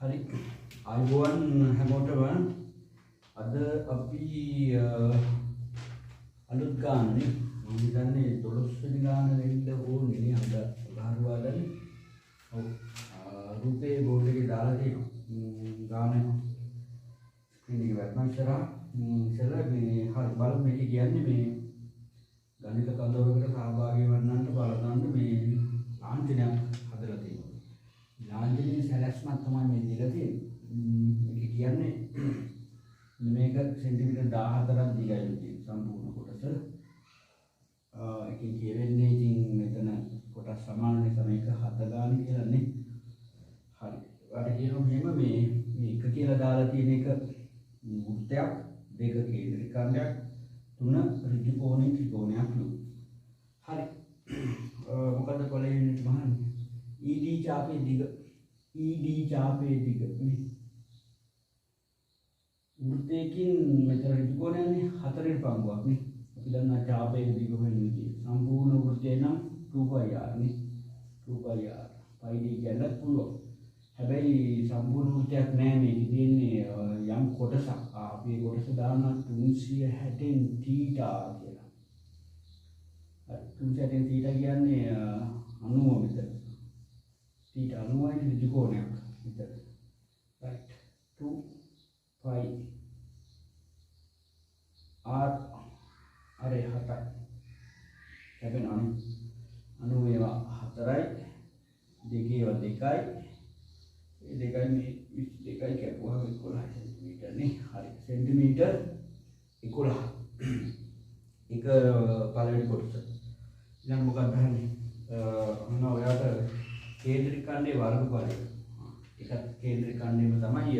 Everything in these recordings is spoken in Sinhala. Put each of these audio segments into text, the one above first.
හරි, ආයුබෝවන් හැමෝටම. අද අපි අලුත් ගානනේ, මම හිතන්නේ 12 වෙනි ගාන වෙන්න ඕනේ නේ අද ගහරුවාදනේ. ඔව්, රූපේ බෝඩ් එකේ දාලා තියෙනවා ගාන ස්ක්‍රීන් එකේ වැටෙනවා ඉස්සරහා. ඉස්සරහ මේ හරි බලමු. මේක කියන්නේ මේ ගණිත කඳවුරකට සහභාගී වන්නන්ට බලගන්න මේ ලාංඡනයක් හදලා තියෙනවා. ලාංඡනයේ සැලැස්මක් තමයි මේ දීලා තියෙන්නේ. මේක කියන්නේ මේක සෙන්ටිමීටර් 14ක් දිගයිලු තියෙන සම්පූර්ණ කොටස. ඒකෙන් කියවෙන්නේ ඉතින් මෙතන කොටස් සමාන නිසා මේක 7 ගාන කියලා නේ. හරි. ඔයාලට කියනවා මෙහෙම මේ මේ එක කියලා දාලා තියෙන එක වෘත්තයක්, දෙක කේන්ද්‍රික ඛණ්ඩයක්, තුන ඍජුකෝණී ත්‍රිකෝණයක් ලු. හරි. මොකද්ද පළවෙනි එක අහන්නේ? ED චාපයේ දිග. ED චාපයේ දිග නේ. වෘත්තයකින් මෙතන ඍජුකෝණයන්නේ හතරෙන් පංගුවක් නේ. අපි දන්නා චාපයක දිග හොයන විදිය. සම්පූර්ණ වෘත්තය නම් 2 πr නේ. 2 πr π d කියන්නත් පුළුවන්. හැබැයි සම්පූර්ණ වෘත්තයක් නෑ, මේකේ තියෙන්නේ යම් කොටසක්. අපි ඒ කොටස දානවා 360න් තීටා කියලා. හරි, 360න් තීටා කියන්නේ 90 මෙතන. තීටා 90යි, ඍජු කෝණයක් මෙතන. රයිට්, 2 පයි r අර 7යි. කැපෙනවා නේ. 90 ඒවා 4යි, දෙකේ ඒවා 2යි. ඒ දෙකයි මේ 22යි කැපුවහම 11 සෙන්ටිමීටර් නේ. හරි. සෙන්ටිමීටර් 11. ඒක පළවෙනි කොටස. ඊළඟ මොකක්ද අහන්නේ? අහනවා ඔයාට කේන්ද්‍රික ඛණ්ඩයේ වර්ගඵලය. ඒකත් කේන්ද්‍රික ඛණ්ඩයම තමයි,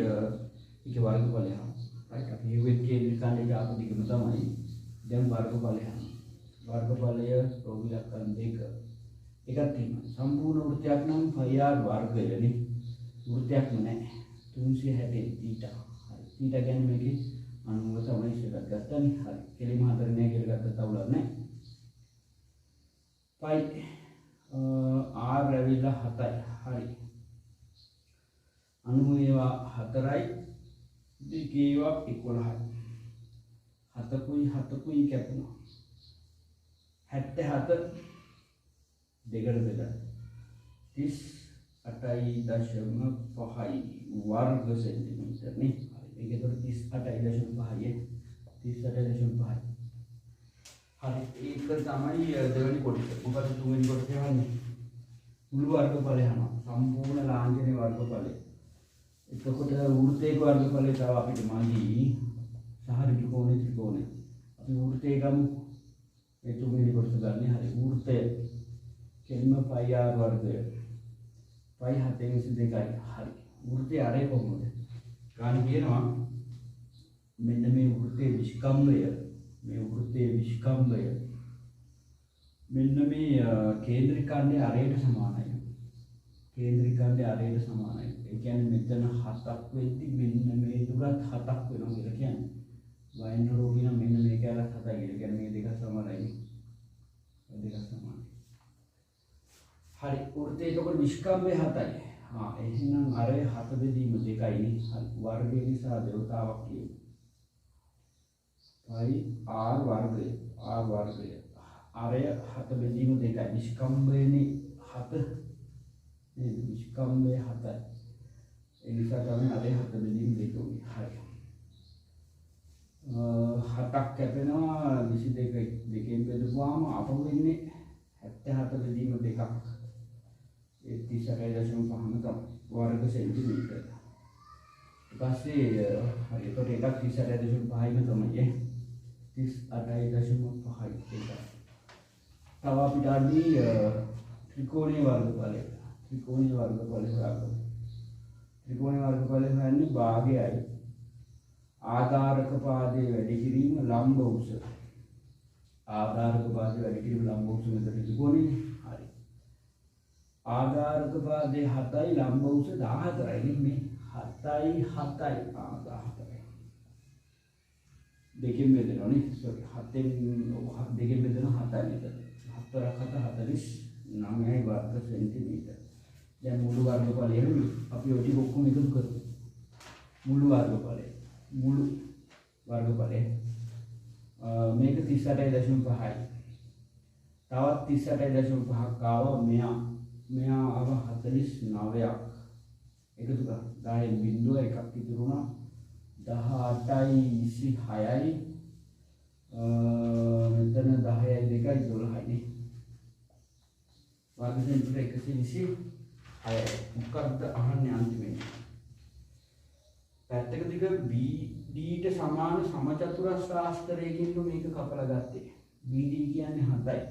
ඒකේ වර්ගඵලය අහනවා. රයිට්, අපි හෙව්වෙත් කේන්ද්‍රික ඛණ්ඩයේ ආපු දිගම තමයි. දැන් වර්ගඵලය අහනවා. වර්ගඵලය රෝග ඉලක්කම් 2. ඒකත් එහෙමයි. සම්පූර්ණ වෘත්තයක් නම් පයි ආර් වර්ගය නේ. වෘත්තයක්ම නෑ. 360 තීටා. හරි. තීටා කියන්නේ මේකේ 90 තමයි ඉස්සරහට ගත්තනේ. හරි. කෙලින්ම හතර නෑ කියලා ගත්තත් අවුලක් නෑ. පයි ආර් ඇවිල්ලා 7යි. හරි. 90 ඒවා 4යි, දෙකේ ඒවා 11යි. හතකුයි හතකුයි කැපුණා. 77 දෙකට බෙදන්න. 38.5යි වර්ග සෙන්ටිමීටර් නේ. හරි. මේක ඒතකොට 38.5යි. 38.5යි. හරි. ඒක තමයි දෙවෙනි කොටස. මොකද්ද තුන්වෙනි කොටස යන්නේ? මුළු වර්ගඵලය අහනවා. සම්පූර්ණ ලාංඡනයේ වර්ගඵලය. එතකොට වෘත්තයක වර්ගඵලය තව අපිට මදි. සහ ඍජුකෝණී ත්‍රිකෝණය. අපි වෘත්තය ගමු. ඒ තුන්වෙනි කොටස ගන්න. හරි. වෘත්තය කෙලින්ම පයි ආර් වර්ගය. පයි 7න් 22යි. හරි. වෘත්තය අරේ කොහොමද? ගාන කියනවා මෙන්න මේ වෘත්තයේ විෂ්කම්භය, මේ වෘත්තයේ විෂ්කම්භය මෙන්න මේ කේන්ද්‍රික ඛණ්ඩයේ අරයට සමානයි. කේන්ද්‍රික ඛණ්ඩයේ අරයට සමානයි. ඒ කියන්නේ මෙතන හතක් වෙද්දි මෙන්න මේ දුරත් හතක් වෙනවා කියලා කියන්නේ. වයින් රෝගී නම් මෙන්න මේ කැලත් හතයි කියලා. කියන්නේ මේ දෙක සමානයි. මේ දෙක සමානයි. හරි. වෘත්තයේ එතකොට විෂ්කම්භය හතයි. ආ, එහෙනම් අරය හත බෙදීම දෙකයි නේ. හරි. වර්ගය නිසා දෙවතාවක් කියමු. පයි ආර් වර්ගය, ආර් වර්ගය, අරය හත බෙදීම දෙකයි. විෂ්කම්භයනේ හත නේද? විෂ්කම්භය හතයි. ඒ නිසා තමයි අරය හත බෙදීම දෙක උනේ. හරි. හතක් කැපෙනවා 22 දෙකෙන් බෙදුවාම අපහු වෙන්නේ 77 බෙදීම දෙකක්. ඒ 38.5ම තමයි වර්ග සෙන්ටිමීටර්. ඊට පස්සේ හරි, එතකොට එකක් 38.5යිම තමයි ඈ. 38.5යි ඒක. තව අපිට අඩි ත්‍රිකෝණීය වර්ගඵලය. ත්‍රිකෝණීය වර්ගඵලය හොයාගමු. ත්‍රිකෝණීය වර්ගඵලය හොයන්නේ භාගයයි ආධාරක පාදයේ වැඩි කිරීම ලම්බ උස. ආධාරක පාදයේ වැඩි කිරීම ලම්බ උස, මෙතන ත්‍රිකෝණයනේ. හරි. ආධාරක පාදයේ 7යි, ලම්බ උස 14යි නේ මේ. 7යි 7යි, ආ, 14යි. දෙකෙන් බෙදෙනවා නේ. සෝරි, හතෙන් දෙකෙන් බෙදෙනවා 7යි මෙතන. හතරක් හත 49යි වර්ග සෙන්ටිමීටර්. දැන් මුළු වර්ගඵලය අපි ඔය ටික ඔක්කොම එකතු කරමු. මුළු වර්ගඵලය. මුළු වර්ගඵලය. මේක 38.5යි. තවත් 38.5ක් ආවා. මෙයා ආව 49ක්. එකතු කරා. 10න් බිංදුව එකක් ඉතුරු වුණා. 18යි 26යි. මෙතන 10යි 2යි 12යි නේ. වර්ග සෙන්ටිමීටර් 126යි. මොකක්ද අහන්නේ අන්තිමේ? පැත්තක දිග BD ට සමාන සමචතුරස්‍රාස්තරයකින් මේක කපලා ගත්තේ. BD කියන්නේ 7යි.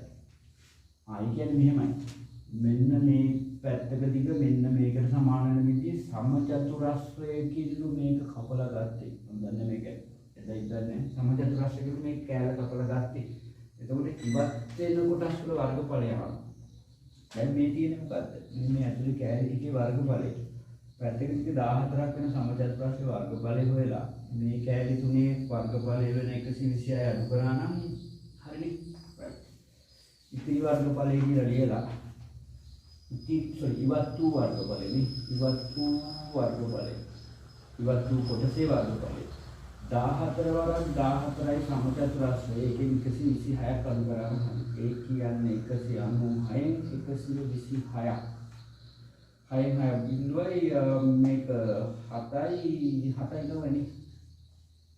ඒ කියන්නේ මෙහෙමයි. මෙන්න මේ පැත්තක දිග මෙන්න මේකට සමාන වෙන විදිහේ සමචතුරස්‍රයකින් මේක කපලා ගත්තේ. මම දන්නේ මේක එදා ඉඳන් සමචතුරස්‍රයකින් මේ කෑල්ල කපලා ගත්තේ. එතකොට ඉවත් වෙන කොටස් වල වර්ගඵලය අහනවා. දැන් මේ තියෙන්නේ මොකද්ද? මේ ඇතුලේ කෑලි ටිකේ වර්ගඵලය. පැත්තක දිග 14ක් වෙන සමචතුරස්‍රයේ වර්ගඵලය හොයලා මේ කෑලි තුනේ වර්ගඵලය වෙන 126 අඩු කරා නම් හරිනේ. රයිට්. ඉතිරි වර්ගඵලය කියලා ලියලා ඉවත් වූ වර්ගඵලය නේ. ඉවත් වූ වර්ගඵලය. ඉවත් වූ කොටසේ වර්ගඵලය. 14 වරක් 14යි සමචතුරස්‍රය. ඒකෙන් 126ක් අඩු කරාම හරි. ඒ කියන්නේ 196න් 126ක්. 6න් 6 බිංදුවයි මේක 7යි 7යි ගවනේ.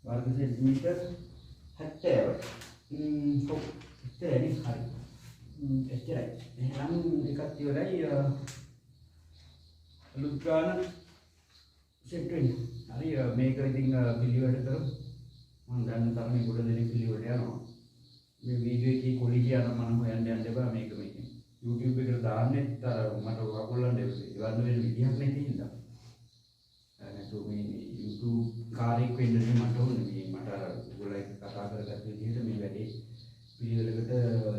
වර්ග සෙන්ටිමීටර් 70යි. ඔව් එච්චරයි හරි. එච්චරයි. එහෙනම් එකත් ඉවරයි. අලුත් ගාන සෙට් වෙන්න. හරි මේක ඉතින් පිළිවෙලට කරමු. මම දන්න තරමේ ගොඩ දෙනෙක් පිළිවෙලට යනවා. මේ වීඩියෝ එකේ කොලිටි යන මම හොයන්න යන්න එපා. මේක මේ YouTube එකට දාන්නෙත් අර මට ඔයගොල්ලන්ට ඉවන්න වෙන විදිහක් නැති හින්දා. නැතුව මේ YouTube කාර්යයක් වෙන්න නෙමෙයි මට ඕනේ. මේ මට අර ඔයගොල්ලෝ එක්ක කතා කරගත්ත විදිහට මේ වැඩේ පිළිවෙලකට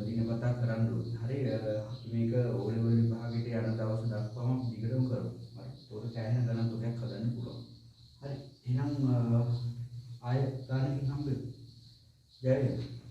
දිනපතා කරන්න ඕනේ. හරි අපි මේක O level විභාගයට යන දවස දක්වාම දිගටම කරමු. හරි. ඒකට සෑහෙන ගණන් තොගයක් හදන්න පුළුවන්. හරි. එහෙනම් ආයෙ ගානකින් හම්බෙමු. ජය වේවා.